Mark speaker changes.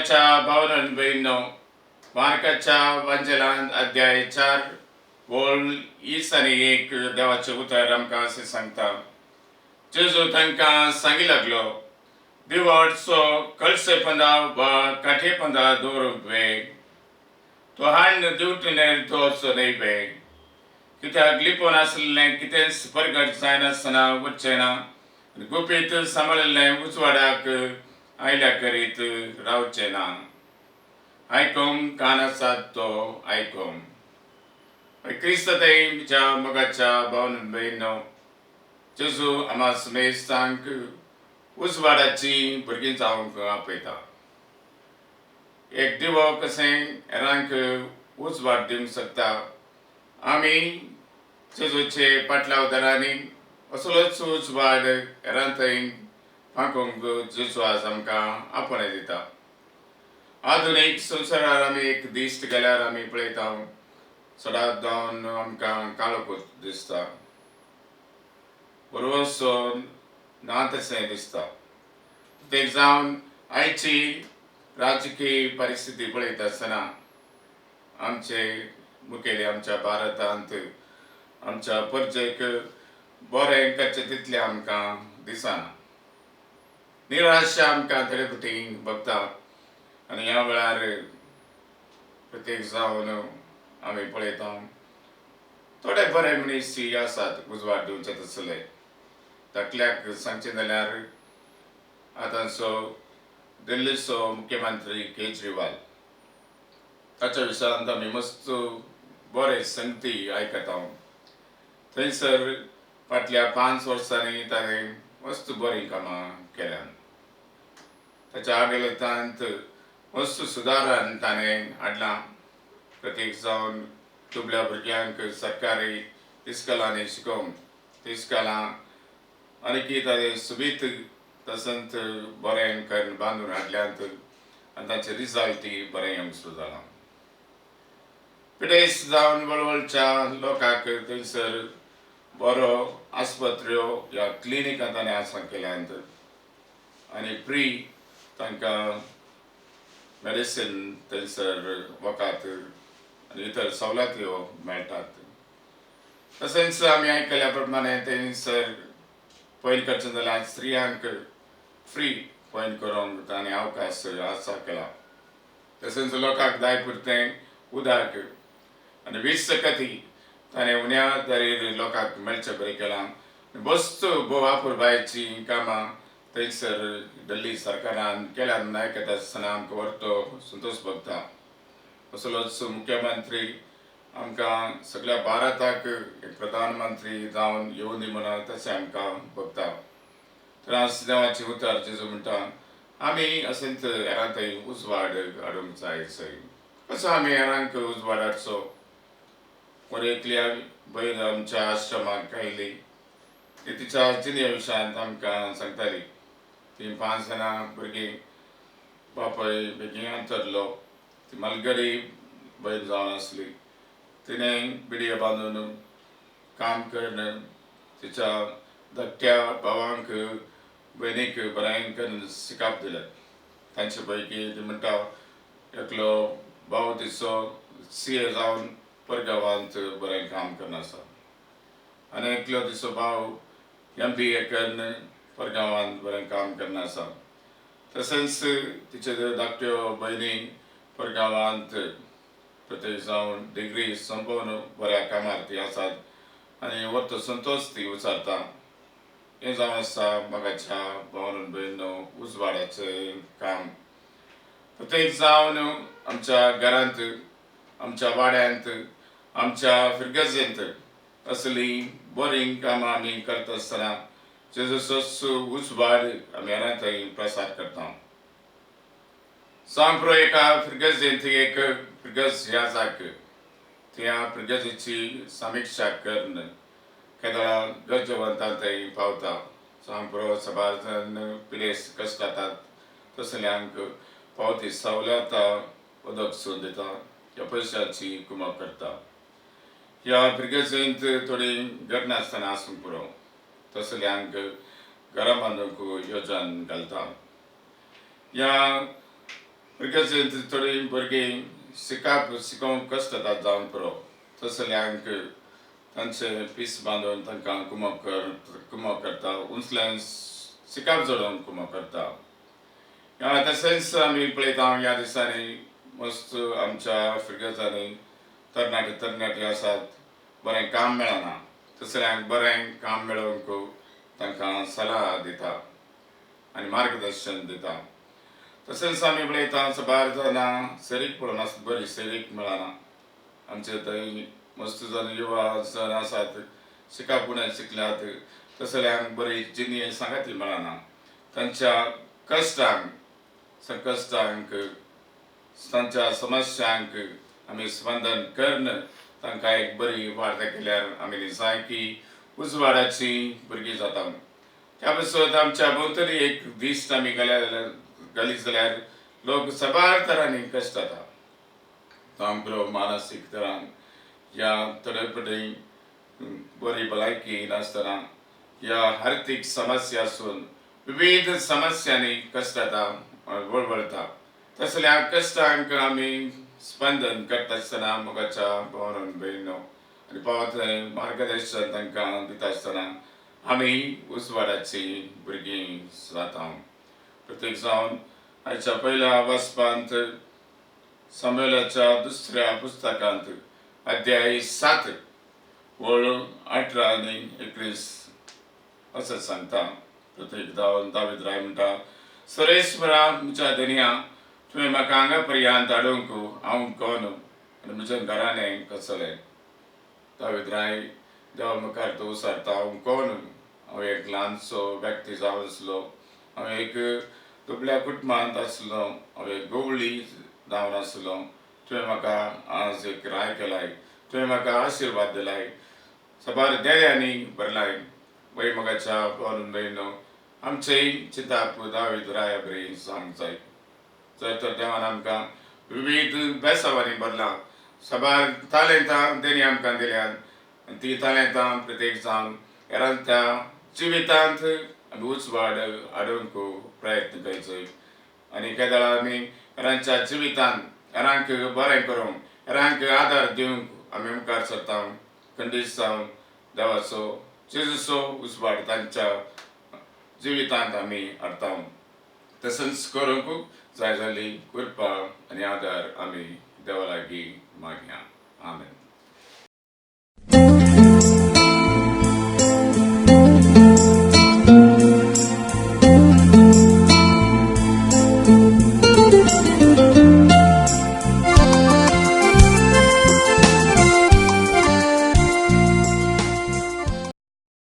Speaker 1: मोगाच्या भावनान भयणींनो, मार्काच्या वांजेलांत अध्याय 4 वोळ 20 आनी 1 देवाचें उतर आमकां अशें सांगता. जेजू तांकां सांगी लागलो, दिवटचो कळसे पंदा वा काठे पंदा दवरूंक वे, तो हाडून दिवटीनेर दवरचो न्हय वे? कित्याक लिपोवन आसलें कितेंच परगट जायनासतना वचचें ना आनी गुपीत सांबाळिल्लें उजवाडाक आयल्या करीत रावचें ना. आयकोंक कान आसात तो आयकोंक. क्रिस्त म्हज्या मोगाच्या भावन भयणींनो, जेजू आमा समेस्तांक उजवाडाची भुरगीं जावंक आपयता. एक दिवो कशें हेरांक उजवाड दिवंक शकता, आमी जेजूचे पाटल्या उदारांनी असलोच उजवाड हेरां थंय फांकूंक जेजू आज आमकां आपोवणें दिता. आधुनीक संवसारार आमी एक दिश्ट गेल्यार आमी पळयता, चडात जावन आमकां काळोख दिसता, बरोसो ना तशें दिसता. प्रत्येक जावन आयची राजकीय परिस्थिती पळयता आसतना आमचे मुखेली आमच्या भारतांत आमच्या परजेक बरें करचें तितलें आमकां दिसना. निराशा आमकां थोडे फावटी भोगता आनी ह्या वेळार प्रत्येक जावन आमी पळयता थोडे बरे मनीस आसात उजवाड दिवचे तसले. धाकल्याक सांगचें जाल्यार आतांचो दिल्लीचो मुख्यमंत्री केजरीवाल, ताच्या विशयांत आमी मस्त बरे संगती आयकता. थंयसर फाटल्या 5 वर्सांनी ताणें मस्त बरीं कामां केल्यात. ताच्या आडलितांत मस्त सुदारण ताणें हाडलां. प्रत्येक जावन दुबळ्या भुरग्यांक सरकारी इस्कलांनी शिकोवंक ती इस्कलां आनीकी ताणें सुबीत तसंत बरें करून बांदून हाडल्यांत आनी तांचे रिजल्टय बरें येवंक सुरू जालां. पिडेस्त जावन वळवळच्या लोकांक थंयसर बरो आस्पत्र्यो ह्या क्लिनिकां ताणें आसा केल्यांत आनी फ्री तांकां मेडिसीन थंयसर वखद आनी इतर सवलत्यो मेळटात. तशेंच आमी आयकल्या प्रमाणे थंयसर पयन करचें जाल्यार स्त्रियांक फ्री पयन करूंक ताणें अवकाश आसा केला. तशेंच लोकांक जाय पुरतें उदक आनी वीज सकती ताणें उण्या दरीर लोकांक मेळचें बरें केलां. वस्तू भोव अपुरबायेचीं कामां थंयसर दिल्ली सरकारान केल्यान म्हूण आयकता आसतना आमकां व्हरतो संतोश भोगता. असलोच मुख्यमंत्री आमकां सगळ्या भारताक एक प्रधानमंत्री जावन येवंदी म्हणून तशें आमकां भोगता. तर आज देवाचें उतर जेजू म्हणटा आमी अशेंच हेरां थंय उजवाड हाडूंक जाय. कसो आमी हेरांक उजवाड हाडचो? वर एकल्या बयण आमच्या आश्रमाक आयली, ती तिच्या जिणे विशयांत आमकां सांगताली. ती 5 जाणां भुरगीं, बापूय बेगीन अंतरलो, ती मालगडी बयण जावन आसली. तिणें बिडयो बांदून काम करून तिच्या धाकट्या भावांक भयणीक बरें करून शिकप दिलें. तांचे पैकी ती म्हणटा एकलो भाव तिचो CA जावन परगांवांत बरें काम करून आसा आनी एकलो तिचो भाव MBA करून परगांवांत बरें काम करून आसा. तशेंच तिचे धाकट्यो भयणी परगांवांत प्रत्येक जावन डिग्री संपोवन बऱ्या कामार ती आसात आनी व्हरतो संतोश ती विचारता. हें जावन आसा मोगाच्या भावन भयणींनो उजवाडाचें काम. प्रत्येक जावन आमच्या घरांत, आमच्या वाड्यांत, आमच्या फिरगजेंत असलीं बरीं कामां आमी करता आसतना जेजूचोच उजवाड आमी हेरां थंय प्रसार करता. सांप्रो एका फिरगजेंत एक फिरगज ह्या जाग त्या फिरगजेची समिक्षा करून केदळा गरजेवंतां थंय पावता. सांप्रो सबार जाण पिडेस्त कश्टातात तसल्यांक पावती सवलता उदक सोडून दिता, ह्या पयशाची कुमक करता. ह्या फिरगजेंत थोडी गरनासतना आसूंक पुरो तसल्यांक घरां बांदूंक योजन घालता. ह्या भुरग्याचे थोडीं भुरगीं शिकाप शिकोवंक कश्ट जाता जावन पुरो तसल्यांक तांचे पीस बांदून तांकां कुमक कर कुमक करता उंचल्यान शिकाप जोडोवंक कुमक करता. तशेंच आमी पळयता ह्या दिसांनी मस्त आमच्या फिर्गजांनी तरणाटे तरणाटे आसात बरें काम मेळना तसल्यांक बरें काम मेळोवंक तांकां सलाह दिता आनी मार्गदर्शन दिता. तशेंच आमी पळयता साबार जाणां सरीक पळोवन आसता बरी सरीक मेळना. आमचे थंय मस्त जाण युवा जण आसात शिकाप उणें शिकल्यात तसल्यांक बरी जिणी सांगाती मेळना. तांच्या कश्टांक संकश्टांक तांच्या समस्यांक आमी स्पंदन करून तांकां एक बरी वाट दाखयल्यार आमी जाय की उजवाडाची भुरगीं जाता. त्या पासत आमच्या भोंवतणी एक दीस आमी गेल्या जाल्यार घालीत जाल्यार लोक साबार तरांनी कश्ट जाता तांबरो मानसीक तरान ह्या थोडे फावटी बरी भलायकी नासतना ह्या आर्थीक समस्या आसून विविध समस्यांनी कश्ट जाता वळवळटा. तसल्या कश्टांक आमी स्पंदन करता आसतना मोगाच्या भावान भयणीनो आनी पावत मार्गदर्शन तांकां दिता आसतना आमी उजवाडाची भुरगीं जाता. प्रत्येक जावन आयच्या पयल्या वाचपांत सामुएलाच्या दुसऱ्या पुस्तकांत अध्याय 7 वळ 18 आनी 21 अशें सांगता. प्रत्येक दावन दावीद राय म्हणटा, सरेश्वरा म्हज्या धनया तुवें म्हाका हांगा पर्यंत हाडूंक हांव कोण आनी म्हज्या घराणें कसलें. दावीद राय देवा मुखार तो विचारता हांव कोण, हांव एक ल्हानसो व्यक्ती जावन आसलो, हांव एक दुबळ्या कुटुंबांत आसलो, हांव एक गवळी जावन आसलो, तुवें म्हाका आज एक राय केलाय, तुवें म्हाका आशिर्वाद दिलाय, साबार देऱ्यांनी भरलाय. वय मोगाच्या भावान भयणीनो आमचेय चिंताप दावीद राया बरी सांग जाय. जर तर देवान आमकां विविध बेसावांनी भरलां, साबार तालेंतां तेणी आमकां दिल्यात आनी ती तालेंतां प्रत्येक जावन हेरांच्या जिवितांत आमी उजवाड हाडूंक प्रयत्न करचो आनी केदळा आमी हेरांच्या जिवितांत हेरांक बरें करूंक हेरांक आदार दिवंक आमी मुखार सरता. खंडीत जावन देवाचो जेजूचो उजवाड तांच्या जिवितांत आमी हाडटा. तशेंच करूंक जाय जाली कृपा